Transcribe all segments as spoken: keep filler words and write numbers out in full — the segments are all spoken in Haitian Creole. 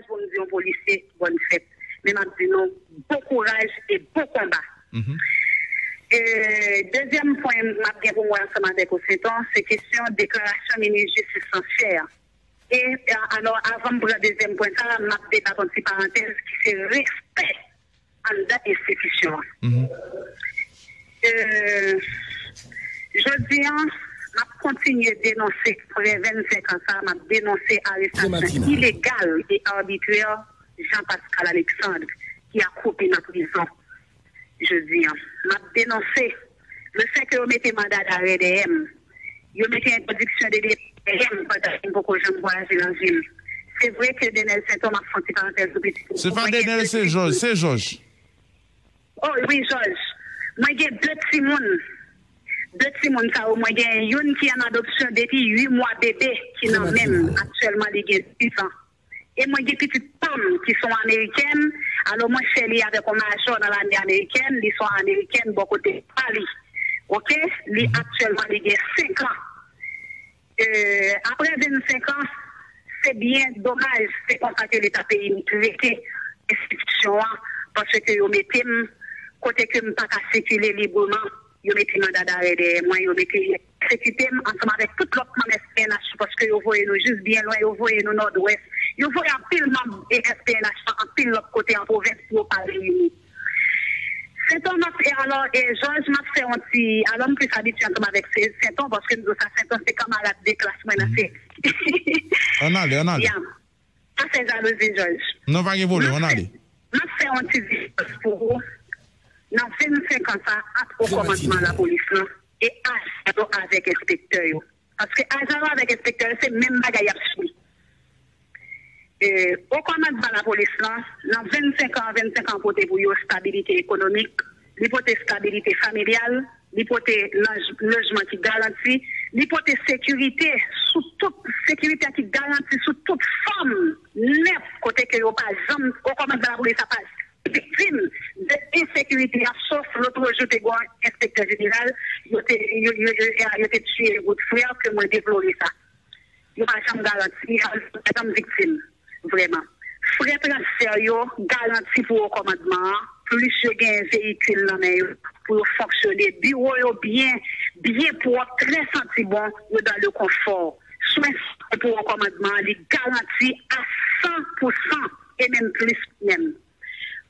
Pou m di yon polisye, bòn fèt. Men m ap di nou, bon kouraj e bon konba. E dezyèm pwen m ap gen pou mwen ansanm avèk ou, Senton, se kesyon deklarasyon minis jistis lan fè a. E, e, alò, avan m pran dezyèm pwen sa a, m ap debat yon ti parantèz ki se respè anndan enstitisyon an. E, jodi an, m ap kontinye denonse, apre vennsenk an sa a, m ap denonse arestasyon ilegal e arbitrè Jean Pascal Alexandre, ki akwoupi nan prizon jodi an. M ap denonse lefètke yo mete manda darè dèyè m. Yo mete entèdiksyon de depò dèyè m pandan ke m poko janm vwayaje nan vi m. Se vre ke Denèl Senton, m ap fè yon ti parantèz tou piti pou Se pa Denèl, se Jòj, se Jòj. Oh, wi, Jòj. Mwen gen de timoun. De timoun sa yo, mwen gen youn ki an adopsyon depi uit mwa bebe ki nan men m. Aktyèlman, li gen sis an. E mwen gen pitit pa m ki se yon amerikèn, alò mwen fè li avèk yon majò nan lame amerikèn, li se yon amerikèn bò kote pa li. Oke? Li aktyèlman, li gen senk an. E, apre vennsenk an, se byen domaj, se konsa ke Leta peyi m trete enstitisyon an, paske yo mete m kote ke m pa ka sikile libreman. Yo mete manda darè dèyè mwen, yo mete, yo pèsekite m ansanm avèk tout lòt manm S P N H yo, paske yo voye nou jis byen lwen, yo voye nou Nòdwès, yo voye anpil manm S P N H nan anpil lòt kote an pwovens pou yo pa reyini. Senton, m ap, e alò, e Jòj, m ap fè yon ti, alò, m plis abitye ansanm avèk se, Senton, paske m di w sa, Senton se kanmarad de klas mwen nan se. Ann ale, ann ale. Ya. Pa fè jalouzi, Jòj. Non, pa gen pwoblèm, ann ale. M ap fè yon ti diferans pou ou. Nan vennsenk an sa, ant o kòmandman lapolis lan e ajan yo avèk enspektè yo. Paske ajan yo avèk enspektè yo, se menm bagay y ap sibi. E, o kòmandman lapolis lan, nan vennsenk an, vennsenk an pote pou yo estabilite ekonomik, li pote estabilite familyal, li pote laj-, lojman ki garanti, li pote sekirite sou tout, sekirite ki garanti sou tout fòm nèt, kote ke yo pa janm, o kòmandman lapolis la pa viktim de ensekirite a, sof lòt jou te gen yon enspektè jeneral, yo te, yo, yo, yo, yo te tiye Godfrey, ke mwen deplore sa. Yo pa janm garanti, yo pa janm viktim, vrèman. Frè transfè yo garanti pou o kòmandman an, plis yo genyen veyikil nan men yo pou yo fonksyone. Biwo yo byen, byen pwòp, trè santi bon, yo dan le konfò. Swen sante pou o kòmandman an, li garanti a san pou san, e menm plis menm.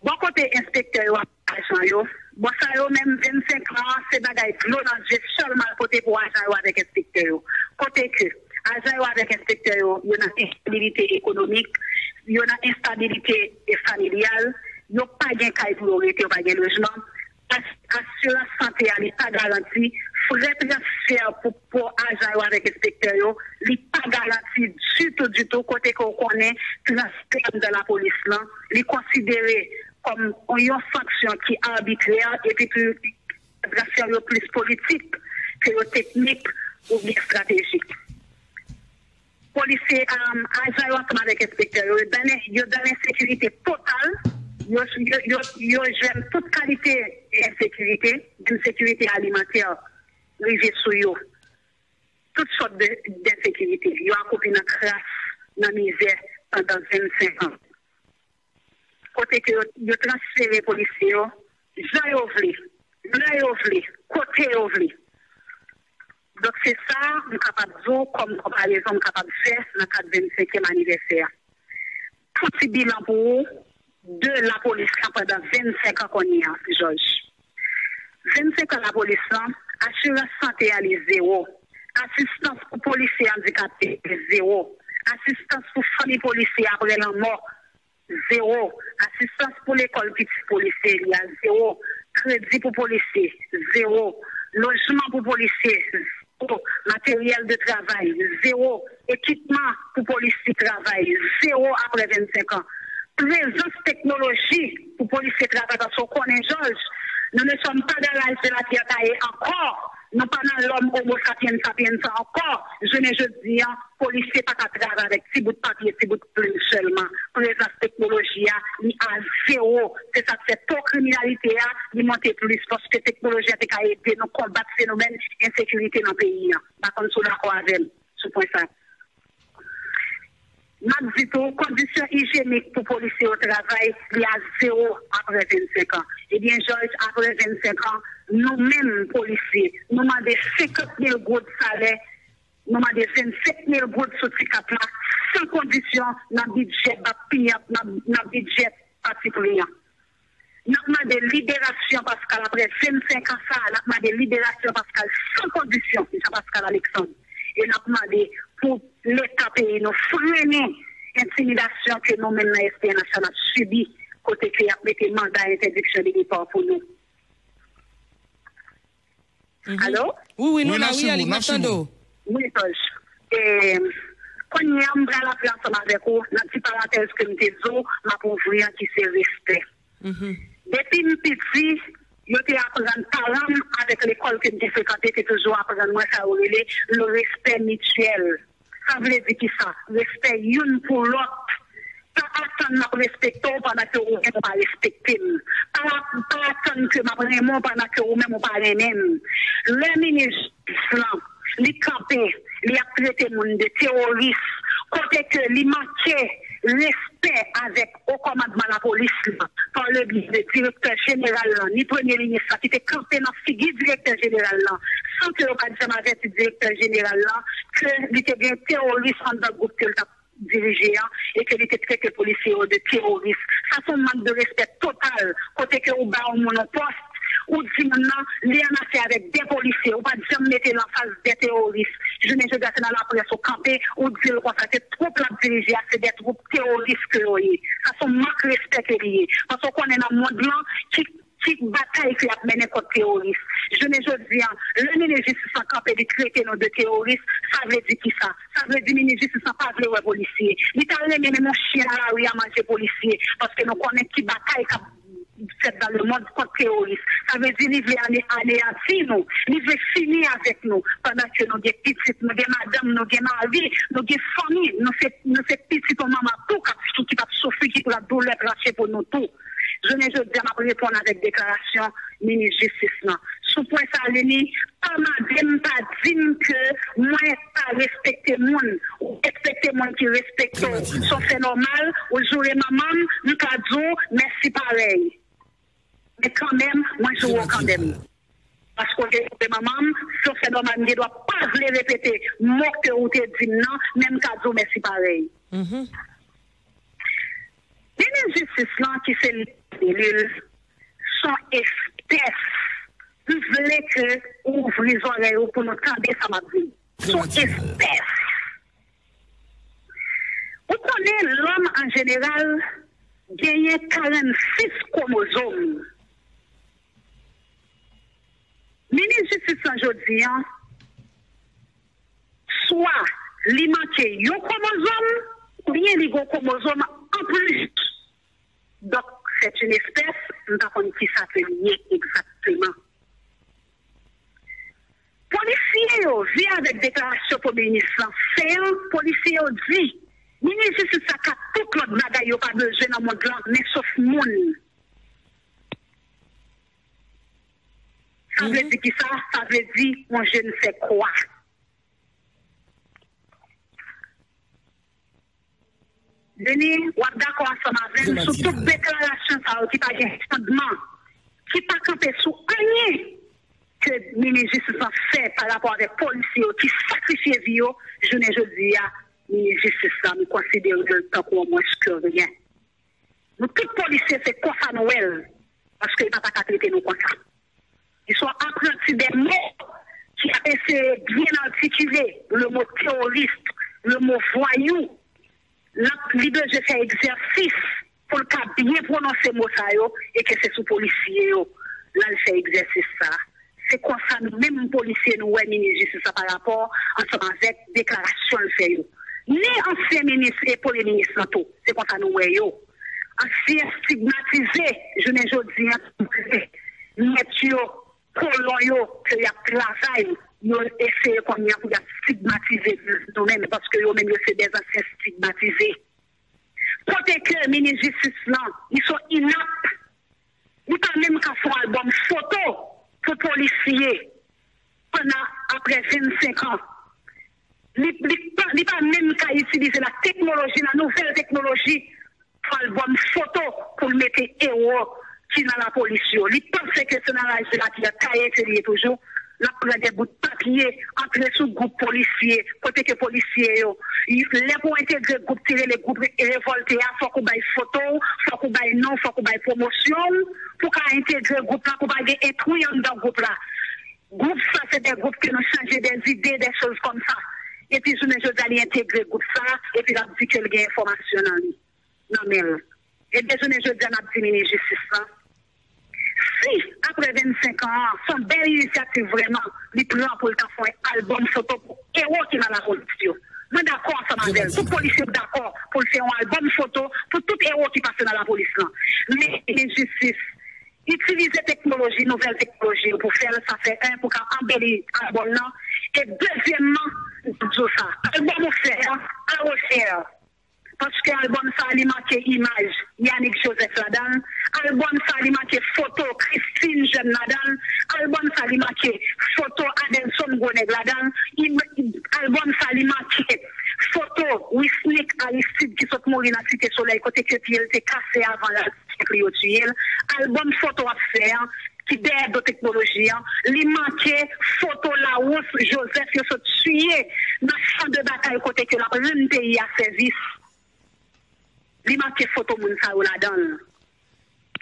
Bò kote enspektè yo ak ajan yo, bon, sa yo menm, vennsenk an, se bagay dlo nan je sèlman l pote pou ajan yo avèk enspektè yo. Kote ke ajan yo avèk enspektè yo, yo nan enstabilite ekonomik, yo nan enstabilite, e, familyal, yo pa gen kay pou yo rete, yo pa gen lojman. As-, asirans sante a, li pa garanti. Frè transfè pou, pou ajan yo avèk enspektè yo, li pa garanti ditou, ditou, kote ke w konnen transfè anndan lapolis lan, li konsidere kòm yon sanksyon ki arbitrè, epi tou transfè yo plis politik ke yo teknik oubyen estratejik. Polisye, um, ajan yo ansanm avèk enspektè yo, yo dan, yo dan ensekirite total, yo, yo, yo, yo jwenn tout kalite ensekirite, menm sekirite alimantè rive sou yo. Tout sòt de, d'ensekirite. Yo akoupi nan kras, nan mizè pandan vennsenk an. Kote ke yo, yo transfere polisye yo jan yo vle, lè yo vle, kote yo vle. Donk, se sa m kapab di w kòm konparezon m kapab fè nan kad vennsenkyèm anivèsè a. Pou ti bilan pou ou de lapolis lan pandan vennsenk an kounye a, Jòj. Vennsenk an lapolis lan, asirans sante a li zewo. Asistans pou polisye andikape, zewo. Asistans pou fanmi polisye apre lanmò, zewo. Asistans pou lekòl pitit polisye li a, zewo. Kredi pou polisye, zewo. Lojman pou polisye, zewo. Materyèl de travay, zewo. Ekipman pou polisye travay, zewo apre vennsenk an. Prezans teknoloji pou polisye travay, paske w konnen, Jòj, nous ne sommes pas dans l'âge de la pierre taillée ankò. Nou pa nan lòm homo sapiens sapiens ankò. Jounen jodi a, polisye pa ka travay avèk ti bout papye, ti bout plim sèlman. Prezans teknoloji a, li a zewo. Se sa k fè to kriminalite a, li monte plis, paske teknoloji a te ka ede nou konbat fenomèn ensekirite nan peyi a. M pa konn si w dakò avè m sou pwen sa. M ap di tou, kondisyon ijyenik pou polisye yo travay, li a zewo apre vennsenk an. Ebyen, Jòj, apre vennsenk an, nou menm polisye, nou mande senkant mil goud salè, nou mande vennsenk mil goud sou ti kat la, san kondisyon, nan bidjè BAP P I A, nan, nan bidjè pati pri an. N ap mande liberasyon Pascal apre vennsenk an sa a, n ap mande liberasyon Pascal san kondisyon, Jean Pascal Alexandre. E n ap mande pou Leta peyi nou frennen entimidasyon ke nou menm nan S P N H la n ap sibi, kote ke y ap mete manda entèdiksyon de depa pou nou. Mhm. Alo? Wi, wi, nou la, wi, Alig, n ap tande w. Wi, Jòj. E, kounye a, m pral antre ansanm avèk ou nan ti parantèz ke m te di w, m ap ouvri an ki se respè. Mhm. Depi m piti, yo te aprann paran m avèk lekòl ke m te frekante, te toujou aprann mwen sa yo rele le respect mutuel. Sa vle di kisa? Respè youn pou lòt. Pa atann m ap respekte w pandan ke ou menm ou pa respekte m. Pa, pa atann ke m ap renmen w pandan ke ou menm ou pa renmen m. Lè minis jistis lan, li kanpe, li ap trete moun de teworis, kote ke li manke respè avèk o kòmandman lapolis la, pa le bye de direktè jeneral lan, ni premye minis la ki te kanpe nan figi direktè jeneral lan, san ke yo pa t janm avèti direktè jeneral lan ke li te gen teworis anndan gwoup ke l t ap dirije an e ke li te trete polisye yo de teworis. Sa se yon mank de respè total, kote ke ou ba yon moun yon pòs, ou di moun nan, li an afè avèk de polisye, ou pa t janm mete l anfas de teworis. Jounen jodi a, se nan laprès ou kanpe, ou di l konsa, se twoup l ap dirije a, se de twoup teworis ke yo ye. Sa se yon mank respè ke li ye. Paske w konnen nan mond lan, ki, ki batay ke y ap mennen kont teworis. Jounen jodi a, lè minis jistis lan kanpe, li trete nou de teworis, sa vle di kisa? Sa vle di minis jistis lan pa vle wè polisye. Li ta renmen menm yon chen nan lari a manje polisye, paske nou konnen ki batay k ap fèt dans le monde kont teworis. Sa vle di li vle ane, aneyanti nou, li vle fini avèk nou, pandan ke nou gen pitit, nou gen madanm, nou gen mari, nou gen fanmi, nou se, nou se pitit yon manman tou k ap sou, ki p ap soufri, ki pran doulè, tranche pou nou tou. Jounen jodi a, m ap reponn avèk deklarasyon minis jistis lan. Sou pwen sa, Leni, pa mande m, pa di m ke mwen pa respekte moun. Ou respekte moun ki respekte w. Se yon fè nòmal, ou joure manman m, m ka di w mèsi parèy. Men kanmenm, mwen joure w kanmenm. Paske w te joure manman m, se yon fè nòmal, m gen dwa pa vle repete mo ke ou te di m nan, men m ka di w mèsi parèy. Mhm. Minis jistis lan ki se li, se yon espès. M vle ke ou ouvri zòrèy ou pou nou tande sa m ap di. Se yon espès. Ou konnen lòm an jeneral genyen karannsis kwomozòm. Minis jistis lan jodi an, swa li manke yon kwomozòm, oubyen li gen yon kwomozòm anplis. Donk, c'est une espèce, m pa konn kisa ke li ye egzakteman. Polisye yo, vi avèk deklarasyon premye minis lan fè an, polisye yo di, minis jistis la ka tout lòt bagay yo pa bezwen nan mond lan, men sof moun. Sa vle di kisa? Sa vle di yon je ne sais quoi. Denis, w ap dakò ansanm avè m sou tout deklarasyon sa yo ki pa gen fondman, ki pa kanpe sou anyen ke minis jistis lan fè pa rapò avèk polisye yo ki sakrifye vi yo jounen jodi a. Minis jistis la, m konsidere l tankou yon mwens ke ryen. Nou tout polisye, se konsa nou wè l, paske li pa ta ka trete nou konsa. Li se yon apranti dè mo ki ap eseye byen atikile le mo terroriste, le mo voyou. L ap, li bezwen fè egzèsis pou l ka byen pwononse mo sa yo e ke se sou polisye yo l al fè egzèsis sa. Se konsa nou menm polisye nou wè minis jistis la pa rapò ansanm avèk deklarasyon l fè yo. Ni ansyen minis e premye minis lan tou, se konsa nou wè yo. Ansyen stigmatize, jounen jodi a, mèt yo, kolon yo, ke y ap travay, yo eseye kounye a pou y ap stigmatize nou menm, paske yo menm yo se dèzansyen stigmatize. Kote ke minis jistis lan, li se yon inap, li pa menm ka fè yon albòm foto pou polisye pandan apre vennsenk an. Li, li, pa, li pa menm ka itilize la teknoloji, la nouvèl teknoloji, pou albòm foto pou l mete ewo ki nan lapolis yo. Li panse ke se nan laj de lapyè taye ke li ye toujou. L ap pran de bout papye, antre sou gwoup polisye, kote ke polisye yo, lè pou entegre gwoup ki rele gwoup revòlte a, fòk ou bay foto w, fòk ou bay non w, fòk ou bay pwomosyon w, pou w ka entegre gwoup la, pou pa gen entwi anndan gwoup la. Gwoup sa se de gwoup ke nou chanje de zide, de choz kòm sa. Epi jounen jodi a li entegre gwoup sa, epi l ap di ke l gen enfòmasyon nan li, nan men l. Ebyen jounen jodi a n ap di minis jistis lan, si apre vennsenk an an, se yon bèl inisyativ vrèman li pran pou l ta fè yon albòm foto pou ewo ki nan lapolis yo. Mwen dakò ansanm avè l. Tout polisye dakò pou l fè yon albòm foto pou tout ewo ki pase nan lapolis lan. Men minis jistis itilize teknoloji, nouvèl teknoloji yo pou fè l, sa fè en, pou ka anbeli albòm nan. E dezyèmman, m ap di w sa, albòm ou fè a, a refè. Paske albòm sa li make imaj Yanick Joseph ladan l. Albòm sa li make foto Christine Jeune ladan l. Albòm sa li make foto Adelson Gwo Nèg ladan l. Im- Albòm sa li make foto Wisnick Aristide ki sot mouri nan Site Solèy kote ke pye l te kase avan l al li yo tiye l. Albòm foto ap fè an, ki dèyè do teknoloji an, li make foto Lawous Joseph yo sot tiye nan chan de batay kote ke l ap rann peyi a sèvis. Li make foto moun sa yo ladan l.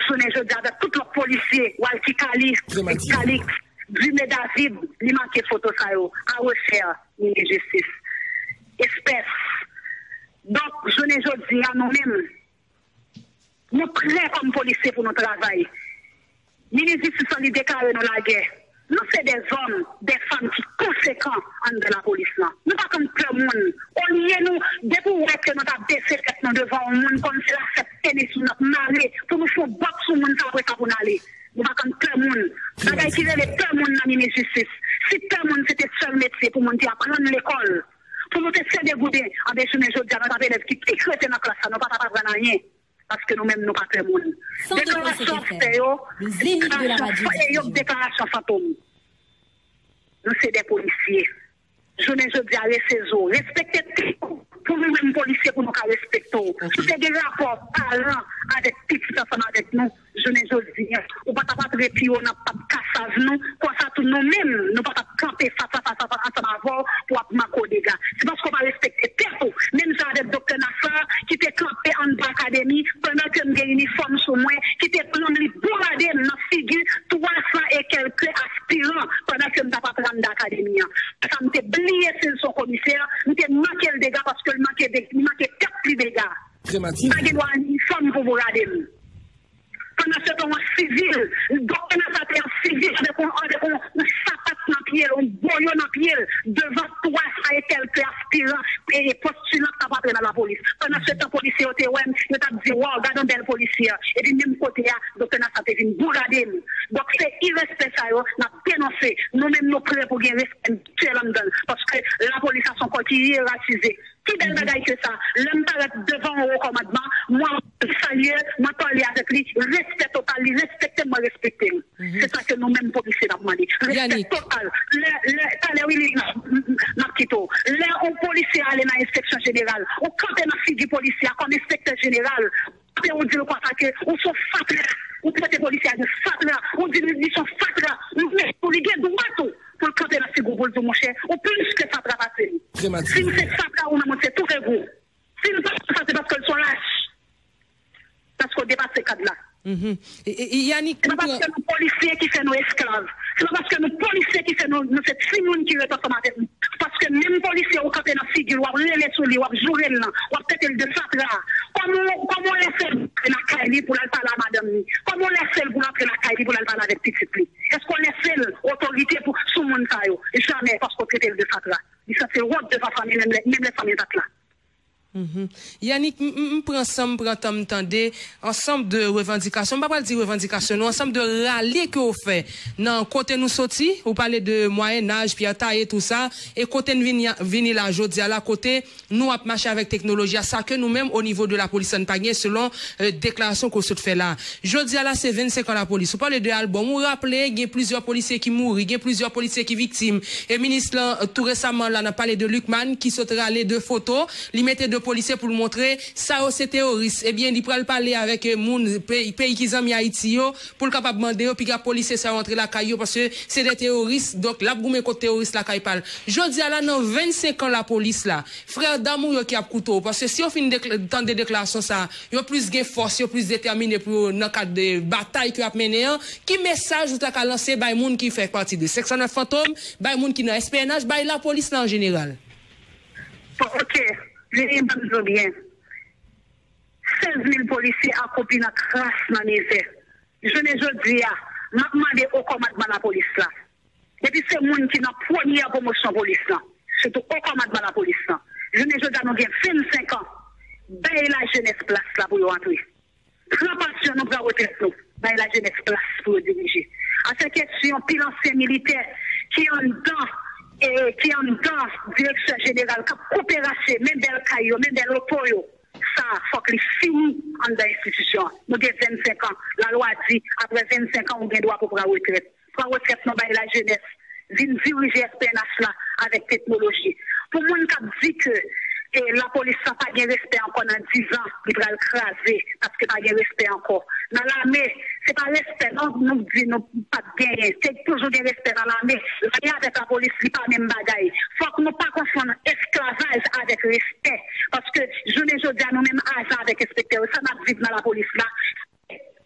Jounen jodi a, avèk tout lòt polisye, Walky Calix, Calix, Dumé David, li make foto sa yo. A refè, minis jistis. Espès. Donk, jounen jodi a, nou menm, nou prè kòm polisye pou nou travay. Minis jistis lan li deklare nou lagè. Nou se de zòm, de fanm ki konsekan anndan lapolis lan. Nou pa konn pè moun. Olye nou, depi w wè ke nou ta bese tèt nou devan yon moun, kòmsi l ap fè tenis nou, n ap mare pou nou fè yon bòt sou moun sa, apre sa pou n ale. Nou pa konn pè moun. Bagay ki rele pè moun nan minis jistis. Si pè moun se te sèl metye pou moun te aprann lekòl, pou nou te fè degouden, anben jounen jodi a, nou t ap elèv ki pi krete nan klas la, nou pa t ap aprann anyen. Paske nou menm nou pa pè moun. Deklarasyon ap fè yo, deklarasyon, e yo deklarasyon fantom. Nou se de polisye. Jounen jodi a, rese zo. Respekte tèt ou. Pou nou menm polisye, pou nou ka respekte w. Si w te gen rapò paran avèk pitit ansanm avèk nou, jounen jodi a, ou pa t ap antre pye w nan pat kasaz nou, konsa tou nou menm, nou pa t ap kanpe fas a fas ansanm avè w pou w ap make w dega. Se paske w pa respekte tèt ou. Menm jan avèk Doktè Nassar ki te kanpe anndan akademi pandan ke m gen inifòm sou mwen, ki te pran m, li bourade m nan figi twa san e kèlke aspiran pandan ke m t ap antre anndan akademi an. Sa m te bliye si l se yon komisè, m te make l dega paske l make de, li make tèt li dega. M pa gen dwa inifòm pou bourade m. Pandan se tan, w an sivil, Doktè Nassar te an sivil avèk yon, avèk yon, yon sapat nan pye l, yon boyo nan pye l, devan twa san e kèlke aspiran e, e postilan k t ap antre nan lapolis. Pandan se tan, polisye yo te wè m, yo t ap di, "Waw, gad yon bèl polisye." Epi menm kote a, Doktè Nassar te vin bourade m. Donk, se irèspè sa yo, n ap denonse. Nou menm, nou prè pou gen respè mityèl anndan l. Paske lapolis la se yon kò ki yerachize. Pi bèl bagay ke sa, lè m parèt devan yon wo kòmandman, mwen salye l, mwen pale avèk li, respè total, li respekte m, mwen respekte l. Se sa ke nou menm polisye n ap mande. Respè total. Lè, lè, talè wi, li, m, m, m ap kite w. Lè yon polisye ale nan enspeksyon jeneral, ou kanpe nan figi polisye a kòm enspektè jeneral, ou kanpe, ou di l konsa ke ou se yon fatra, ou trete polisye a de fatra, ou di l li se yon fatra, ou mete pou li gen dwa tou pou l kanpe nan figi w pou l di w, monchè, ou plis ke fatra pase m. Si m se fatra ou menm, ou se tou regou. Si l pa fè sa, se paske l se yon lach. Paske w depase kad la. Se pa paske nou polisye ki fè nou esklav. Se pa paske nou polisye ki fè nou, nou se timoun ki ret ansanm avèk nou. Paske menm polisye ou kanpe nan figi l, w ap rele sou li, w ap joure l lan, w ap trete l de fatra. Kòman, kòman w lèse l pou l antre lakay li pou l al pale a madanm li? Kòman w lèse l pou l antre lakay li pou l al pale avèk pitit li? Èske w lèse l otorite pou, sou moun sa yo? Jamè, paske w trete l de fatra. Li santi l wont devan fanmi l, menm lè, menm lè fanmi l pa t la. Mhm. Yannick, m, m, m pran san m pran tan m tande ansanm de revandikasyon, m pa pral di revandikasyon, non, ansanm de rale ke w fè nan kote nou soti, ou pale de Mwayen Aj, Pyè Taye, tou sa, e kote n vini, vini la jodi a la, kote nou ap mache avèk teknoloji a, sa ke nou menm o nivo de lapolis la n pa gen selon euh, deklarasyon ke w sot fè la. Jodi a la se vennsenk an lapolis. Ou pale de albòm, ou raple gen plizyè polisye ki mouri, gen plizyè polisye ki viktim. E minis lan euh, tou resaman la n ap pale de Lucmane ki sot rale de foto, li mete de polisye pou l montre sa yo se teyoris. Ebyen li pral pale avèk euh, moun peyi, peyi ki zanmi Ayiti yo pou l kapab mande yo piga polisye sa yo antre lakay yo paske se de teyoris. Donk l ap goumen kont teyoris lakay pa l. Jodi a la nan vennsenk an lapolis la, frè dam ou yo ki ap koute w, paske si yo fin dekla- tande deklarasyon sa, yo plis gen fòs, yo plis detèmine pou yo nan kad de batay ke y ap mennen an. Ki mesaj ou ta ka lanse bay moun ki fè pati de senk san nèf Fantom, bay moun ki nan S P N H, bay lapolis la an jeneral? Ok, vini ban m di w byen. Sèz mil polisye akoupi nan kras, nan mizè. Jounen jodi a, m ap mande o kòmandman lapolis la. Depi se moun ki nan premyè pwomosyon polis lan, sitou o kòmandman lapolis lan. Jounen jodi a nou gen vennsenk an, bay lajenès plas la pou yo antre. Pran pansyon nou, pran retrèt nou, bay lajenès plas pou yo dirije. Afè kesyon pil ansyen militè ki anndan e ki anndan direksyon jeneral k ap koupe rache, men bèl kay yo, men bèl oto yo. Sa a, fòk li fini anndan enstitisyon an. Nou gen vennsenk an. Lalwa di, apre vennsenk an, ou gen dwa pou pran retrèt. Pran retrèt nou bay lajenès. Vin dirije S P N H la avèk teknoloji. Pou moun k ap di ke e, lapolis la pa gen respè ankò nan dizan, li pral kraze paske pa gen respè ankò. Nan lame, se pa respè non nou di nou p ap genyen. Se toujou gen respè nan lame. Lame avèk lapolis, li pa menm bagay. Fòk nou pa konfonn esklavaj avèk respè. Paske jounen jodi a, nou menm ajan avèk enspektè yo, sa n ap viv nan lapolis la,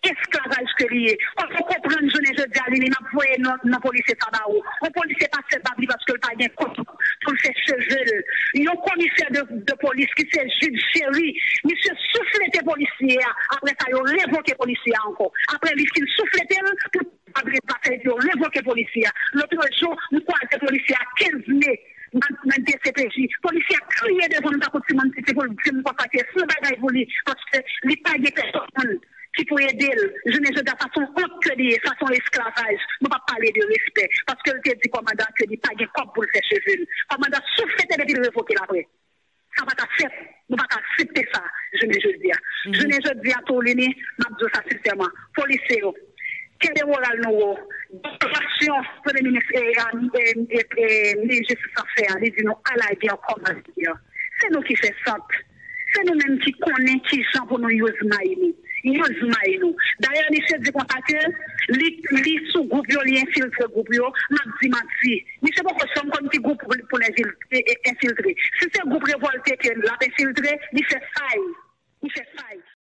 esklavaj ke li ye. Fòk nou konprann jounen jodi a, li menm ap voye nan, nan polisye sa ba ou. Yon polisye pa fè bab li paske l pa gen kòb pou l fè cheve l. Yon komisè de, de polis ki se Jude Chéry, misye souflete polisye a. Apre sa, yo revoke polisye a ankò. Apre li fin souflete l, pou pa vle pa fè, yo revoke polisye a. Lòt jou, m kwaze polisye a kenz me nan, nan D C P J. Polisye a kriye devan m tankou timoun piti pou l di m konsa ke se yon bagay pou li, paske li pa gen pèsonn ki pou ede l. Jounen jodi a, sa se yon ont ke li ye, sa se yon esklavaj. Nou p ap pale de respè, paske l te di kòmandan ke li pa gen kòb pou l fè cheve l. Kòmandan souflete depi l revoke l apre. Sa pa ka fèt. Nou pa ka aksepte sa jounen jodi a. Jounen jodi a, Torlini, m ap di w sa sensèman. Polisye yo, kenbe moral nou wo. Deklarasyon Premye Minis e, e, e, e, Minis Jistis la fè a, li di nou alage an kòmandman. Se nou ki fè sant. Se nou menm ki konnen ki jan pou nou use may nou. Use may nou. Dayè, misye di konsa ke li, li sou gwoup yo, li enfiltre gwoup yo. M ap di manti. Misye poko janm konn ki gwoup pou, pou l enfil- e- e- enfiltre. Si se gwoup revòlte ke l ap enfiltre, li fè fay. Li fè fay.